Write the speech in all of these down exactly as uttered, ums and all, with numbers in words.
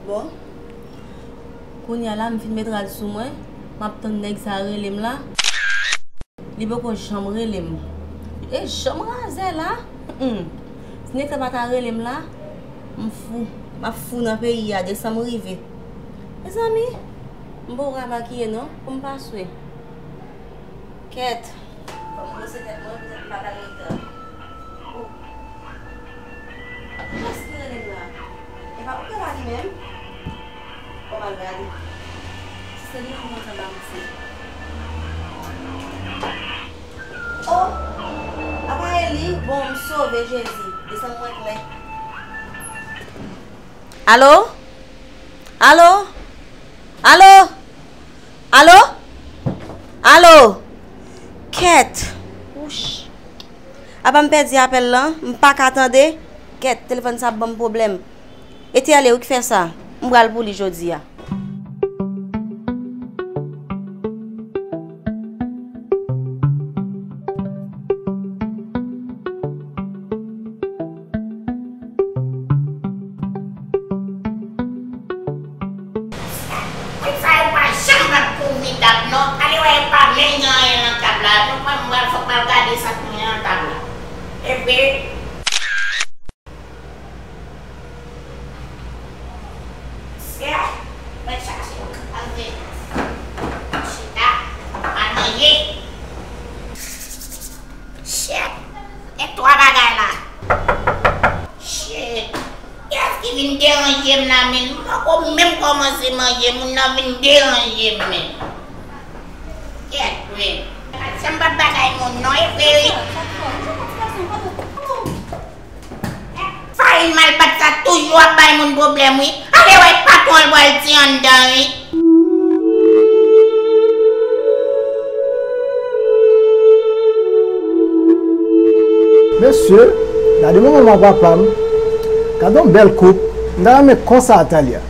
Bon, kounye a la, m fin met rad sou mwen, m ap tann nèg sa rele m la. Li poko janm rele m. E jan m razè la, hmm. Si nèg sa pa ta rele m la, m fou. M ap fou nan peyi a, desanm rive. Mezanmi, m poko ka makiye non, pou m pa swe. Kèt. Fò m brose tèt mwen, poutèt m pa ka gen tan. Ou. Kiyès ki rele m la? Epa, ou pa la li menm? Bon, m al gade. Si se li, m kontan ba misye. Oh! Apa e li? Bon, m sove Jezi. Desanm mwen klè. Alo? Alo? Alo? Alo? Alo? Kèt! Wouch! Apa m pèdi apèl lan? M pa ka tande? Kèt, telefòn sa ap ban m pwoblèm. E Tèlè wi k fè sa. M pral pou li jodi a. Moun sa yo pa janm ap kouvri tab non. Ale wè, pa menm gen anyen nan tab la. Nou pran, m pral, fòk m al gade sa k gen nan tab la. E vre. Sè, mwen chache yo kraze. Chita, al manje. Shit! E twa bagay la. Shit! Kiyès ki vin deranje m la, menm? M poko menm kòmanse manje, moun nan vin deranje m, menm. Kèt, menm. Sa m p ap bagay moun, non, e vre, wi. Farin mal bat sa toujou ap bay moun pwoblèm, wi. Ale wè patwon l pral di anndan, wi. Mesye, gade manman m ak papa m. Gade yon bèl koup. M ta renmen konsa a Thalia.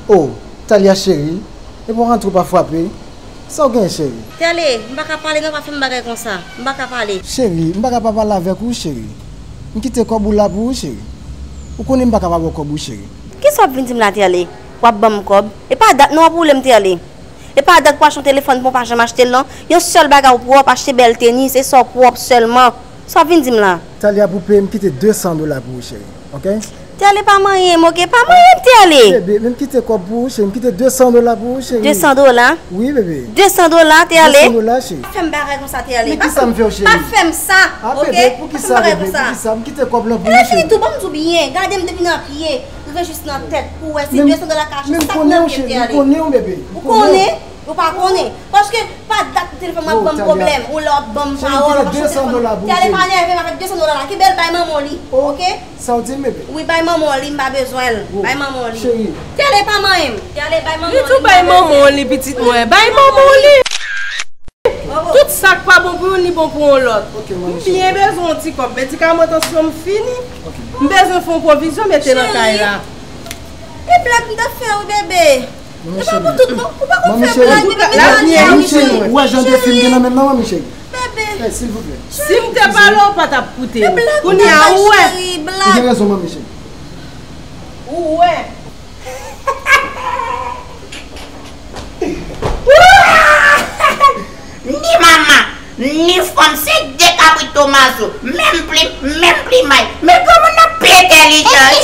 Oh, Thalia cheri, epi w rantre w pa frape. Sa w genyen cheri? Tèlè, m pa ka pale non, pa fè m bagay konsa. M pa ka pale. Cheri, m pa ka pa pale avèk ou cheri. M kite kòb ou la pou ou cheri. Ou konnen m pa ka pa ba w kòb ou cheri. Kisa w ap vin di m la Tèlè? W ap ban m kòb? E pa dat non w ap woule m Tèlè. E pa dat pou achte yon telefòn pou w pa janm achte l non. Yon sèl bagay w pwòp, achte bèl tenis, e sa w pwòp sèlman. Sa w ap vin di m la? Thalia pou peye m kite de san dola pou ou cheri. Ok? Tèlè pa manyen m, ok? Pa manyen m, Tèlè! Bebe, men m kite kòb pou ou, cheri. M kite de san dola pou ou, cheri. De san dola? Wi, bebe. De san dola, Tèlè? De san dola, cheri. Pa fè m bagay konsa, Tèlè. Men kisa m fè w, cheri? Pa fè m sa, ok? Ah, bebe, poukisa, bebe? Poukisa? M kite kòb lan pou ou, cheri. Lè fini tou, ban m di w byen. Gade m depi nan pye, rive jis nan tèt, pou w wè si de san dola ka achte sa k nan pye m, Tèlè. Men m konnen w, cheri. M konnen w, bebe. Ou konnen? Ou pa konnen. Paske pa dat telefòn mwen ap ban m pwoblèm. Ou la w ap ban m pawòl, w ap achte telefòn. Tèlè pa nève m avèk de san dola la. Kenbe l bay manman w li. Ok? Sa w di m, bebe? Wi, bay manman w li, m pa bezwen l. Bay manman w li. Cheri. Tèlè pa manyen m. Tèlè bay manman w li, m pa bezwen l. Li tou bay manman w li, pitit mwen. Bay manman w li. Tout sa k pa bon pou youn, li bon pou yon lòt. M byen bezwen yon ti kòb. Medikaman tansyon m fini. M bezwen fè yon pwovizyon mete nan kay la. E blag m t ap fè wi, bebe. E pa pou tout non. Ou pa konn fè blag, bebe. Manmi cheri, ou wè jan de fi m gen nan men m nan, manmi cheri? Bebe. Eh, silvouplè. Si m te pale w, ou pa t ap koute m. Kounye a, ou wè. Ou gen rezon, manmi cheri. Ou wè. Ni manman, ni fanm, se de kabrit Tomazo. Menm plim, menm plimay. Men granmoun nan pi entèlijan.